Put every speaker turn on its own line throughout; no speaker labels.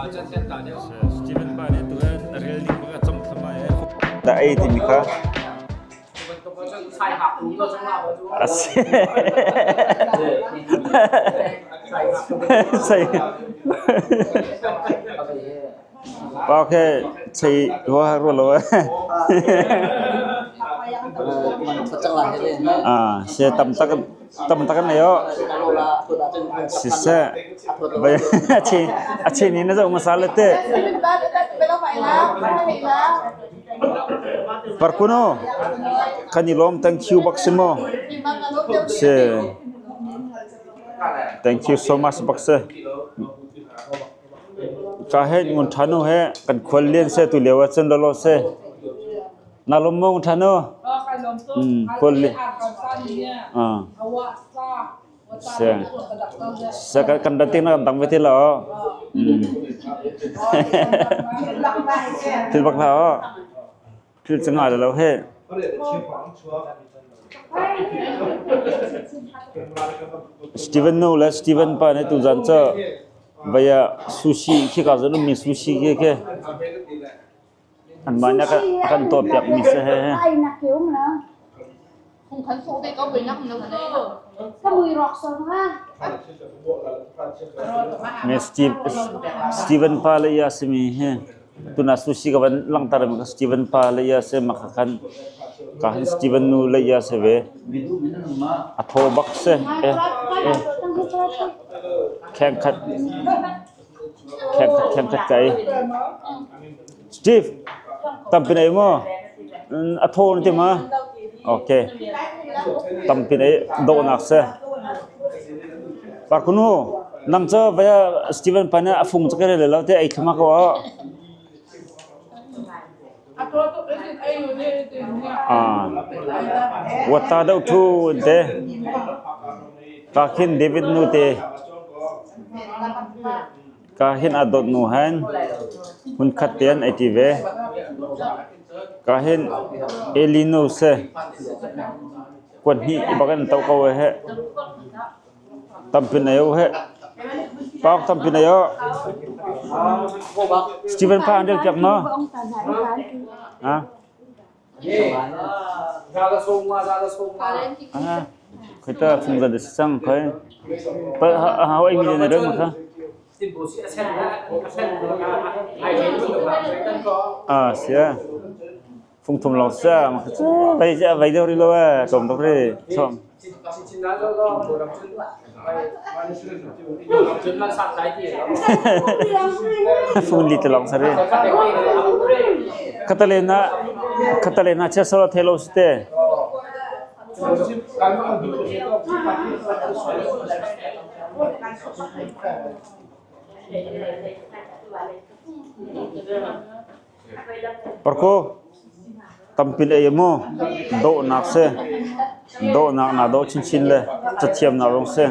Steven pa nih tu rel ding bak a cong thlama e. Da ei timi kha a si. Sai. Pa khe chei hua ro lo. Ah, se tam tak tam tak na yo. Siseh vai a chin in na zoh hmasa le teh. Parkuno kan i lawm thank you bak si mu. Si thank you so much bak si. Ka he ngun thanu he kan khual lian se tu lio ah cun lolo se. Na lawm maw ngun thanu? Khual lian. Ah. Se. Se kan dat ting na kan dang ve ti lo. Thil bak hlah aw. Thil cu nga lo he. Steven nu le Steven pa nih tuzan cu vaya sushi khi ka zan ummi sushi khi khi anmah nih a kan tuahpiak mi si he. Me Steven pa le ia simi hi tuna sushi ka van langhter mi kha Steven pa le ia si ma kha khan ka han Steven nu le ia si ve a thaw bak si eh eh kheng khat kheng khat kheng khat kai Steve tampi nei maw a thaw na ti ma okay tampi nei dawhnak si Parkunu nang cu vaya Steven pa nih a fung cu ka rel lo te ei thlama ko ah wata deuh thu te ka khin David nu te Ka hin a dawt nu hen hmunkhat te an ei ṭi ve. Ka hin Eli nu si kuat hnih bak in to ko he. Tampi na yo he. Pauk tampi na yo. Steven pa an rel piak maw? Ha? Khoi ta phung zan si cang khoi. Pa ha oi mi ne rem kha. Ah sia. Phung thum long sia ma kha vai vai deu ri lo e tom tok ri thom. Phun li te long sari. Catalina Catalina che solo thelo ste. Parko tampil ei mu dawhnak si dawhnak naa dawh chinchin le cathiamnak zong si.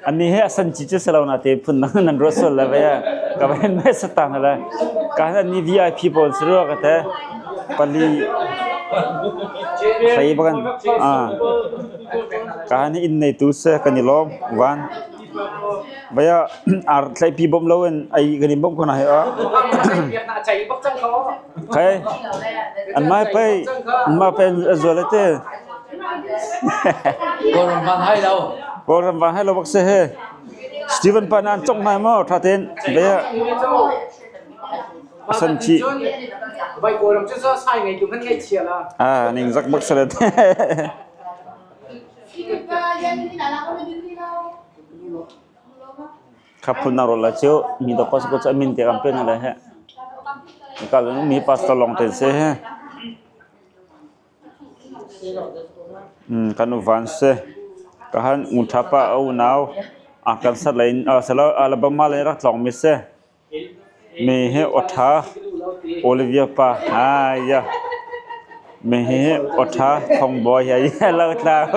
Annih hi a san ci cu si lo na te phun dang nan ruat sual le vei ka van mai satang le ka han annih VIP pawl si rua ka te pali hlei bakan ah ka han inn neitu si kan i lawm van Vaya ar thlaipi bawm loin ei kan in bawmh ko hna hi ah. Kai an mai pei an ma pei a zual te.
Kawlram van hai lo.
Kawlram van hai lo bak se he. Steven pa nan chong nai mo tha ten vaya asan chi.
Vai kawlram chu sai ngai tu man ngai chia la.
Ah ning zak bak salet. Kha phun na rawl cu mi dawk ko cu min te kan pe na le he. Kal mi pastor long te se he. Kan uvan se. Ka han un tha pa au nau a kan sat lein salo Alabama le rak tlong mi se. Mi hi awṭha Olivia pa ai mi hi awṭha thongbawi ai lo tlau.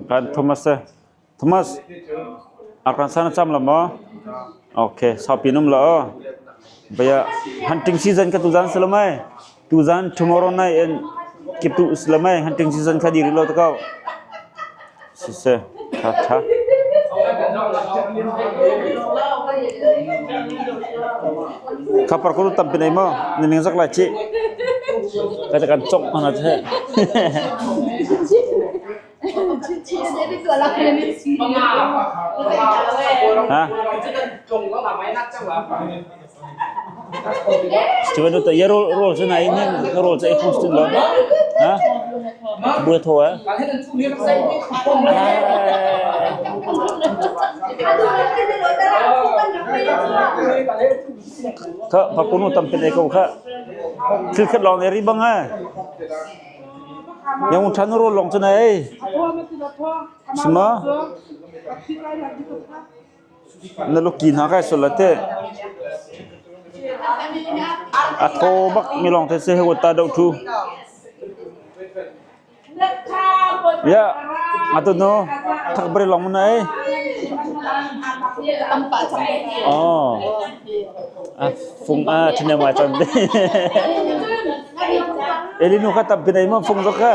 Kan Thomas Thomas a kan san cam la maw? Okay, saupi num la aw. Baya hunting season ka tuzan salamai. Tuzan tomorrow night and kiptu salamai hunting season kha diri lo takau. Sise tha tha. Khapar ko tampi nei mo ning zak lai chi. Ka kan chok mana che. Ha? Steven tu ya roll roll chu nai nin roll chu ai post lo. Ha? Bua tho a. Kha pakunu tampi nei ko kha. Thil khat long ne ri bang a. Yang ṭhan rawl lawng cu na ei. Sima na luki hna kai sul la te. A thaw bak mi lawng te se he ta do thu. Ya, atu no thak bari long na ei. Oh. A fung a thine ma chan te. Elinu kha tam pinai ma fung zok kha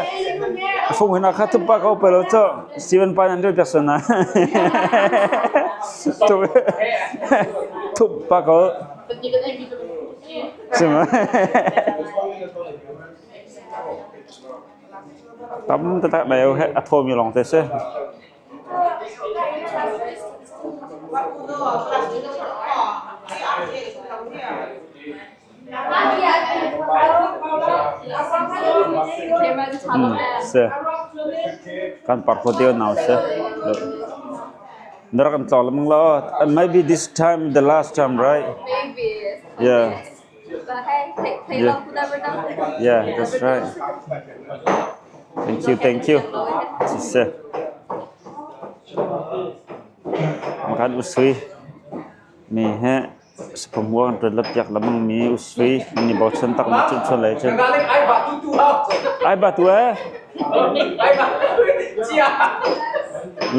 fung hina kha thupa ko pe lo cho Steven pa nan piak sana thupa ko sima tam ta ta dai he a tho mi long te se Si. Kan par kho te nau si. Nara kan tlawng lengmang lo. Maybe this time the last time, right?
Maybe.
Yeah.
But hey, play, play
Yeah.
love, who never know.
Yeah, that's right. Thank you, thank you. Siseh. Makan usui. Mi he Sapahmuang ṭuan piak lengmang mi usui ni bochan tak mi cu chun lei cun. Ai ba tu eh.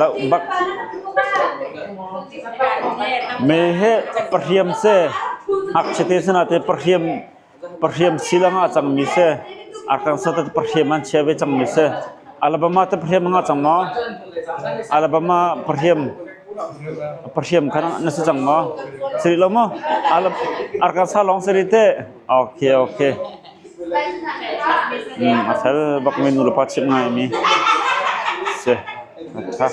Lau bak. Me he pahriam se ngakchia te sana te pahriam pahriam silang a cang mi se Arkansas te pahriam an chia ve cang mi se Alabama te pahriam nga cang maw? Alabama pahriam pahriam kha na si cang maw? Si lo maw? Arkansas lawng si rih te. Okay okay. A fel bak mi nu le pa chimh ngai mi. Si. Tha.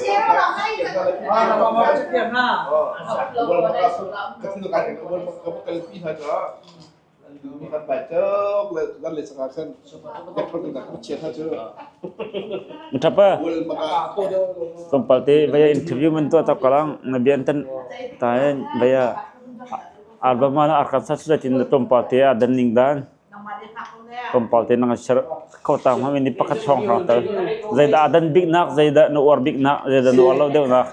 Ṭhapa tlawmpal te vaya interview man tuah tak kalang na bian tan ta hin vaya album ah Arkansas cu tin tlawmpal te ah dan ning dan tlawmpal te nang share kho ta ma ni pakhat hrawng hrawng tal zeidah a dan bik nak zeidah na uar bik nak zeidah na uar lo deuh nak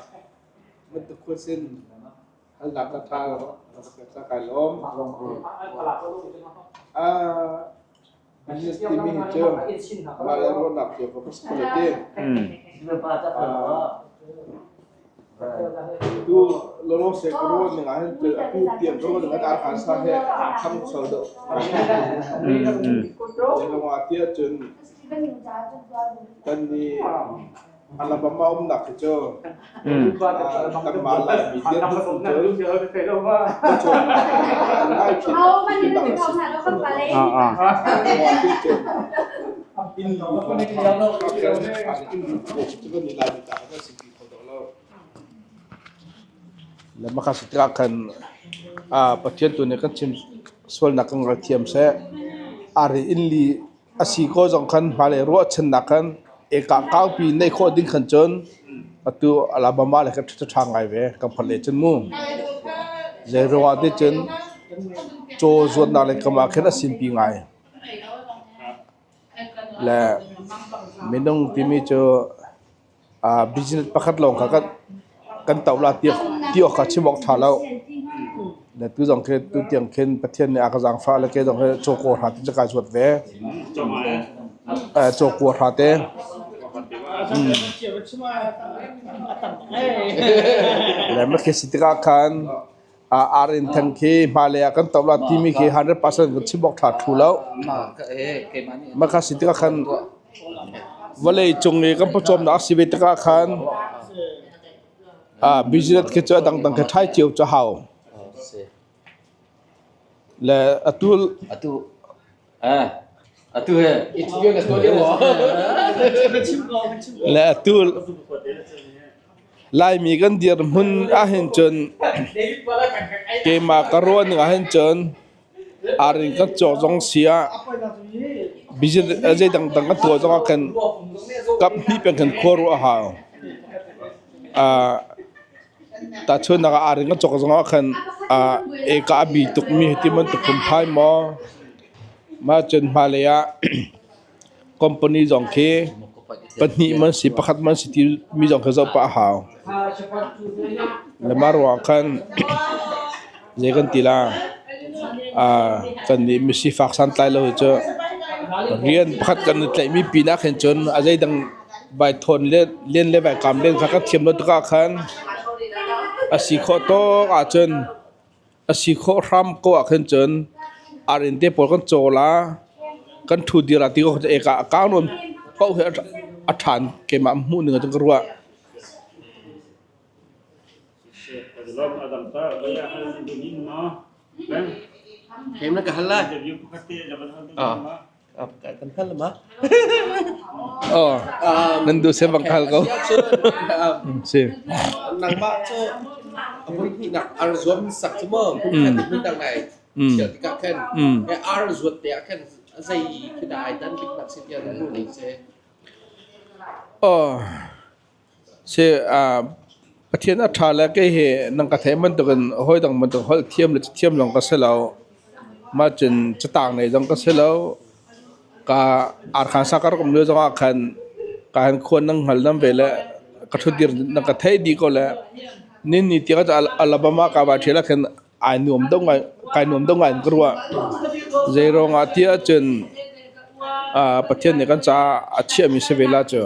Halnak ka ṭha rak kai lawm. Ah, business timi hi cu mah le ruahnak cio ka si ti. Tu lolo se ka ruah ning ah hin atu tiang ka ruah ning ah ar sa he tham sol do. Lawng ah tiah cun kan nih Alabama umnak hi cu kanmah Laimi dirhmun cu ngai khin bak a si. Le maka si tikah khan Pathian tu nih kan chim sualnak kan rak thiam seh. Ari inn li A si ko zong khan hmailei ruahchannak khan eka kaupi neih khawh ding khan cun atu Alabama le kan ṭha ngai ve kan phot le cun mu. Zei ruangah ti cun caw zuatnak le kam ah khin a sinpi ngai. Le minung timi cu business pakhat lawng kha kan toh la ti awk kha chim awk ṭha lo. Le tu zong khi tu tiang khin Pathian nih a ka zaangfah le ke zong hi cawkaw hra te cu kai zuat ve. Cawkaw hra te. Le ma khi si tikah khan. Ar in theng khi hmailei ah kan to la timi khi 100% kan chim awk ṭha ṭhu lo. Mah kha si tikah khan vawlei cung i kan pawcawmnak a si ve tikah khan business khi cu a dangdang khi ṭhai cio cu a hau. Le atu
Atu atu he
le atu Laimi kan dirhmun ahhin cun keimah ka ruah ning ahhin cun arinn kan cawk zong si ah business zei dangdang kan tuah zong ah khan kap hnih peng khan khua ruah a hau. Tahchunhnak ah arinn kan cawk zong ah khan eka a bi tukmi ti bantuk phunphai maw mah cun hmailei ah Company zong khi pahnih man si pakhat man si timi zong khi zoh pah a hau. Le mah ruangah khan zei kan ti la kan nih misifak santlai lo hi cu rian pakhat kan i tlaihmi pinah khin cun a zeidang vai thawn le len le vai kam len kha kan thiam lo tikah khan a si khawh tawk ahcun A si khawh hram ko ah khin cun ar-inn te pawl kan caw la, kan ṭhu dir ah ti ko eka a kang nawn paoh hi a ṭhan keimah hmuh ning ah cun ka ruah.
Khem na ka hal lai. Kan hal ma?
Oh, nan duh sem bang hal ko. Si.
Nangmah cu a hnihnak ar zuam sak cu maw hmun hmun dang nai thial tikah khan ar zuat te ah khan zei khi dah ai dan bik nak si tiah na hmuh ning si?
Oh, si Pathian a ṭha le kei hi nang ka theih bantukin hawi dang bantuk holh thiam le cathiam zong ka si lo. Mah cun catang nei zong ka si lo. Ka arkhan sa ka rak um lio zongah khan ka han khuan nang hngal nam ve le ka ṭhutdir nang ka theih dih ko le nin ni tiang Alabama ka va ṭhial ah khan ai nuam deuh ngai kai nuam deuh ngai in ka ruah. Zei ruangah tiah cun Pathian nih kan caah a chiahmi si ve la cu.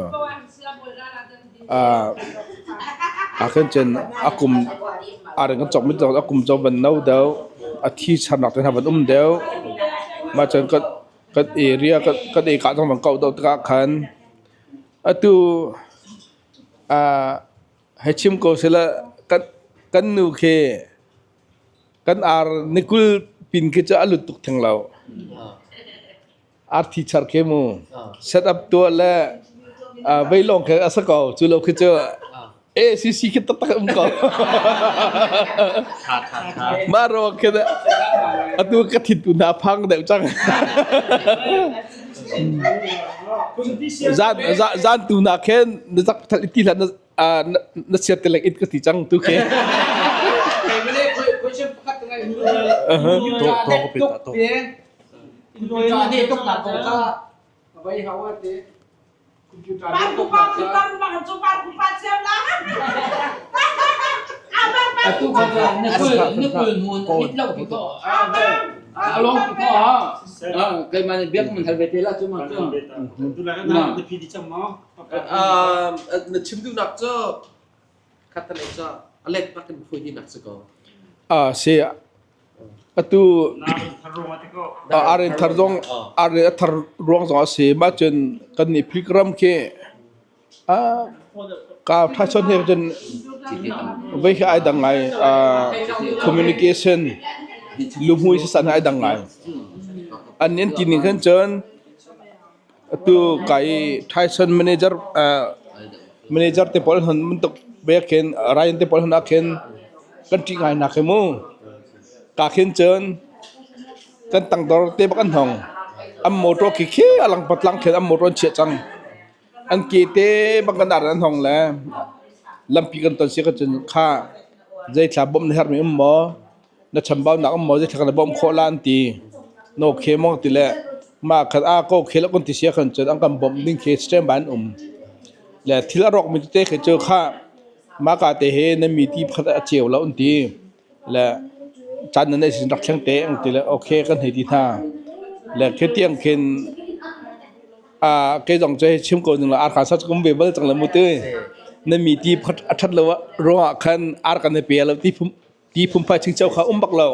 Ahkhin cun a kum areng kan cawkmi a kum cu van no deuh, a thi charnak te hna van um deuh. Mah cun kan area kan eka zong van kauh deuh tikah khan atu hei chim ko sila kan nu khi kan ar ni 20 pin khi cu a lut tuk theng lo. Arthi char khi mu set up tuah le vei lawng khi a si ko cu lo khi cu ACC khi taktak um ko mah ruang khi atu ka thin tu hna phang deuh cang zan zan tu na khen na zak thal ti hlan na siat te lek it ka ti cang tu khi
Atu kha na kul hmun hit lo ti ko. A long ti ko. Keimah nih biak man hal ve te la cu ma cu.
Na chim duhnak cu khatalei cu a let bak in phui hinak si ko.
Si atu arin thar zong arin a thar ruang zong a si mah cun kan nih phik ram khi ka tha chon he cun vei khi ai dang ngai communication luhmui si san ai dang ngai an nin ti ning khan cun Atu kai Tyson manager manager te pawl hon bantuk bek khin Ryan te pawl hon ah khin kan ṭih ngai nak hi mu. Ka khin cun kan tangdor te bak an hong. An motor khi khi a lang patlang khin an motor an chiah cang. An ke te bak kan ar an hong le lampi kan ton si ka cun kha zeithla bawmh na herhmi um maw? Na chambaunak um maw zeitluk na bawmh khawh la an ti. No khe mong ti le mah khat a ko khe la kun ti sia khan cun an kan bawmh ding khi stand by an um. Le thil a rawk mi tete khi cu kha mah ka te he na mi ti pakhat a ceu lo an ti. Le caan na neih sin rak thleng te ang ti le okay kan hei ti hna. Le khi tiang khin kei zong cu hei chim ko ning la ar kha sa cu kum ve bal cang le mu ti. Na mi ti pakhat a that lo ruangah khan ar kan i pe lo ti phum. Ti phunphai chingcheu kha um bak lo.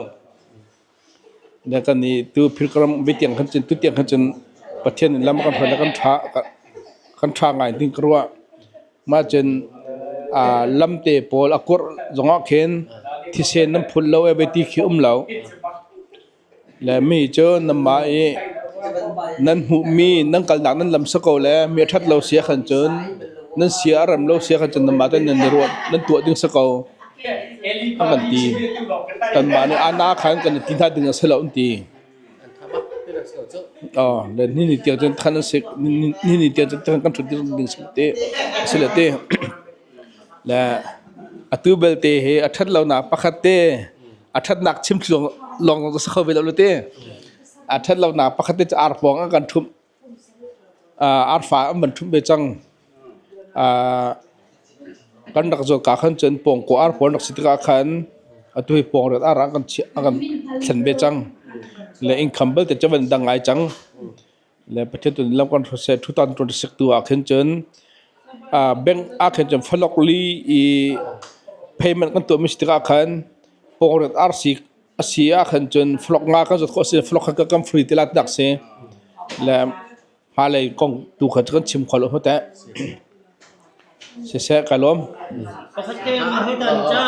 Na kan i tu phirkaram vitiang khan cun tutiang khan cun Pathian in lam a kan hruai le kan ṭha kan ṭha ngai ding ka ruah. Mah cun lamte pawl a kurh zongah khin thisen nan phul lo e ti khi um lo. Le mi cu nanmah i nan hmuhmi nan kalnak nan lam si ko le mi a ṭhat lo si ahkhan cun nan sia a rem lo si ahkhan cun nanmah tein nan i ruah nan tuah ding si ko an kan ti. Kanmah nih ana khan kan i ti hna ding a si lo an ti. Aw, le ni ni tiang cun khan an si ni ni tiang cun kan ṭhut ding si te a si le te. Le atu belte hi a ṭhat lonak pakhat te a ṭhatnak chim lawng lawng si kho ve lo te. A ṭhat lonak pakhat te cu arpawng an kan ṭhumh. Arfa an van ṭhumh ve cang. Kan rak zawt ka khan cun pawngkaw arpaw an rak si tikah khan atu hi pawngriat ar ah an kan chiah an kan thlen ve cang. Le income belte cu van dang ngai cang. Le Pathian tu nih lam kan hruai seh 2026 tu ah khin cun bank ah khin cun falok li i payment kan tuahmi si tikah khan pawngriat arsi a si ah khan cun falok nga kan zawt khawh a si falok kha kan free ti la tinak si. Le hmailei kong tu kha cu kan chim kho lo hmeteh. Siseh ka lawm.
Pakhat te na hei dan ca.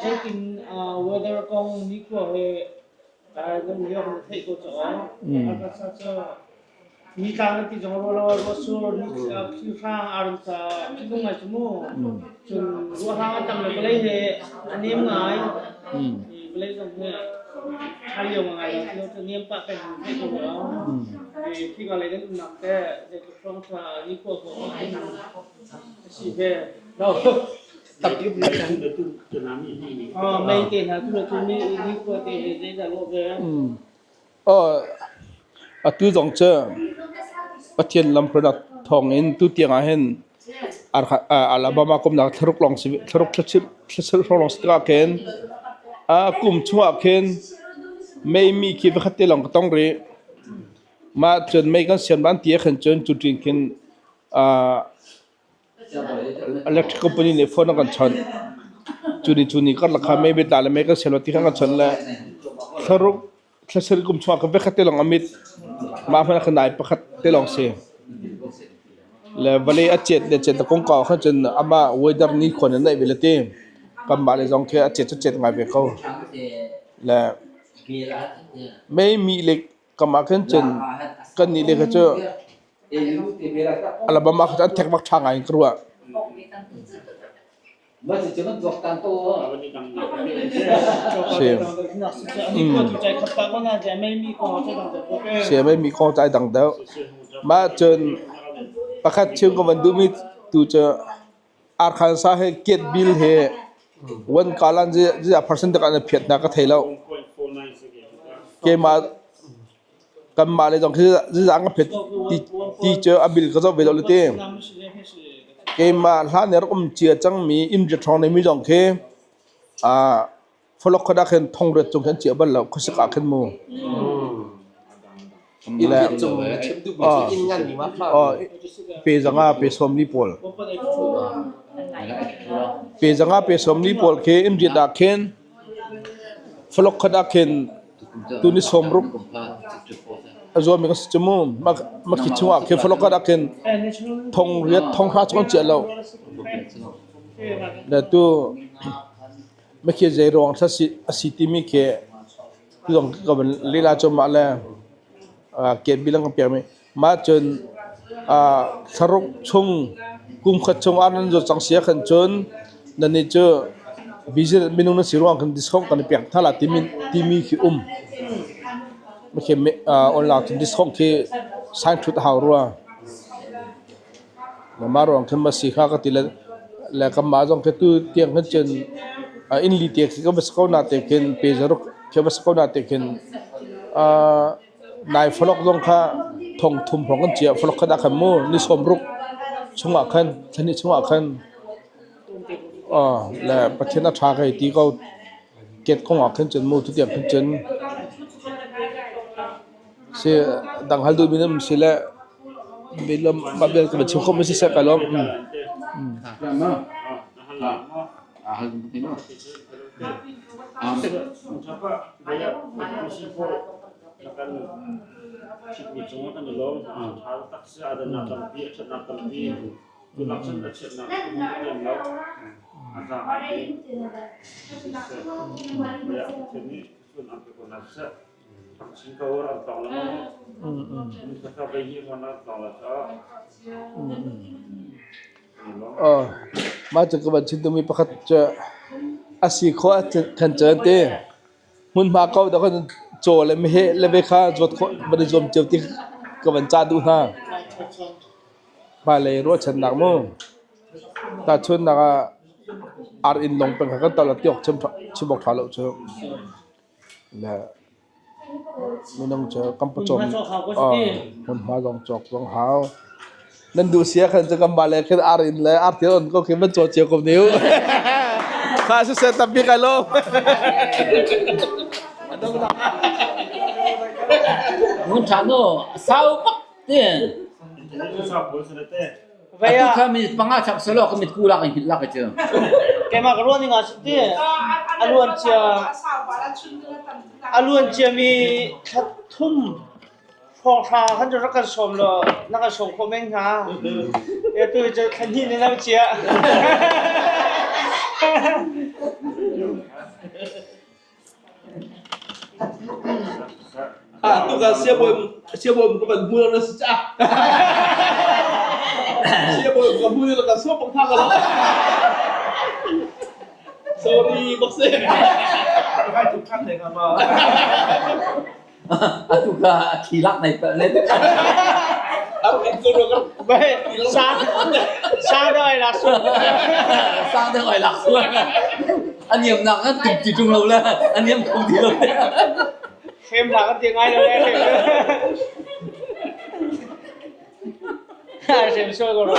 Zeitin weather kong nikhua he nan liak na theih ko caw. Hakha cu mi tlang an ti zong ruah lo ruah sur ni thil hrang arum ca philung ngai cu mu. Cun ruah hrang a tam le vawlei he a nem ngai. Vawlei zong he ṭha lio ngai lo cu nem pah peng theih ko lo. Khi ka lei nan umnak te zeitluk hrawng ṭha nikhua ko a si ve. Mei te hna tu le tu ni nikhua te he zeidah lawh ve.
Atu zong cu Pathian lamhruainak thawngin tutiang ah hin Alabama kumnak thlaruk lawng si thlaruk thlasarih hrawng lawng si tikah khin kum chungah khin mei mi khi pakhat te lawng ka tong rih. Mah cun mei kan siam lan ti ah khin cun cu ṭin khin Electric company nih phone a kan chawnh. Cu ni cu ni karlak kha mei tla le mei kan siam lo ti kha kan chawnh le thlaruk thlasarih kum chungah kan vekhat te lawng a mit. Mah hmanh ah khan nai pakhat te lawng si. Le vawlei a cet le cet le kongkau khan cun amah weather nikhua nih a naih ve le ti. Kanmah le zong khi a cet cu cet ngai ve ko. Le mei mih le kam ah khin cun kannih le kha cu Alabama kha cu an thek bak ṭha ngai in ka ruah. Si. Si mi kong cu ai dang deuh. Mah cun pakhat chim ka van duhmi tu cu Arkhansa he Kiat Bill he one kalan ziah percent tak an phiat hna ka thei lo. Keimah kanmah le zong khi zizah ka phet ti, ti cu a bil ka zoh ve lo le ti. Keimah hlan i rak um cia cangmi inn riat hrawng neimi zong khi Falok khat ah khin thong riat cung khin an chiah bal lo khuasik ah khin mu.
Inn riat cung na chim duhmi cu inn nganmi ma fa?
Pe zanga pe sawm li pawl. Pe zanga pe sawm li pawl khi inn riat ah khin falok khat ah khin tuni sawm ruk a zuami ka si cu mu. Ma khi chung ah khin falok khat ah khin thong riat thong hra chung an chiah lo. Le tu Makhi zeiruang a si timi khi tuzong ka van lila cu mah le ket bilang kan pekmi mah cun thlaruk chung kum khat chung ah nan zawt cang si ahkhan cun nannih cu business minung nan si ruang khan discount kan i pek hna la timi khi um. Makhi online cun discount khi sign thut a hau rua. Mah ruang khin ma si kha ka ti le le kanmah zong khi tu tiang hin cun inn li te khi ka va si ko na te khin pe zaruk khi va si ko na te khin nai falok zong kha thong thum hrawng kan cia falok khat ah khan mu ni sawm ruk chungah khan thla chungah khan le Pathian a ṭha kai ti ko ket kong ah khin cun mu tu tiang khin cun Si dang hal duhmi nan um si le mah vial ka va chim khawh mi siseh ka lawm.
Aa hal ti no.
Mah cu ka van chim duhmi pakhat cu a si khawh ahcun kan ti. Hmunhma ko dah kan caw le meheh le ve kha zuat khawh van i zuam cio ti ka van cah duh hna. Hmailei ruahchannak mu. Tahchunhnak ah ar inn lawng peng kha kan tal ah ti awk chim awk ṭha lo cu. Le minung cu kan pawcawm hmunhma zong cawk zong hau. Nan duh sia khan cu kan mah le khin ar in le ar thil on ko khi van caw cio ko niu. Kha siseh tampi kai lo.
Ngun ṭha no sau bak te. Atu kha minute panga chap selaw ka mit ku lak in hit lak cu.
Keimah ka ruah ning ah si a luan cia mi thla thum hrawng khan cu rak kan sawm law na kan sawm khawh men hnga. Atu cu thla hnih na lo cia.
Ah, tu ka siabawi siabawi ka van hmu na si ca. Siabawi ka hmu na ka suap bak tha ka lo. Sorry bak se.
Atu ka thi lak nai pa le.
Bai sang sang deuh ai lak sual.
Sang deuh ai lak sual. A niam nak kan tum ti ṭung lo le a niam kho ti lo.
Hrem hlah kan ti ngai lo le. Hrem sual ko ro.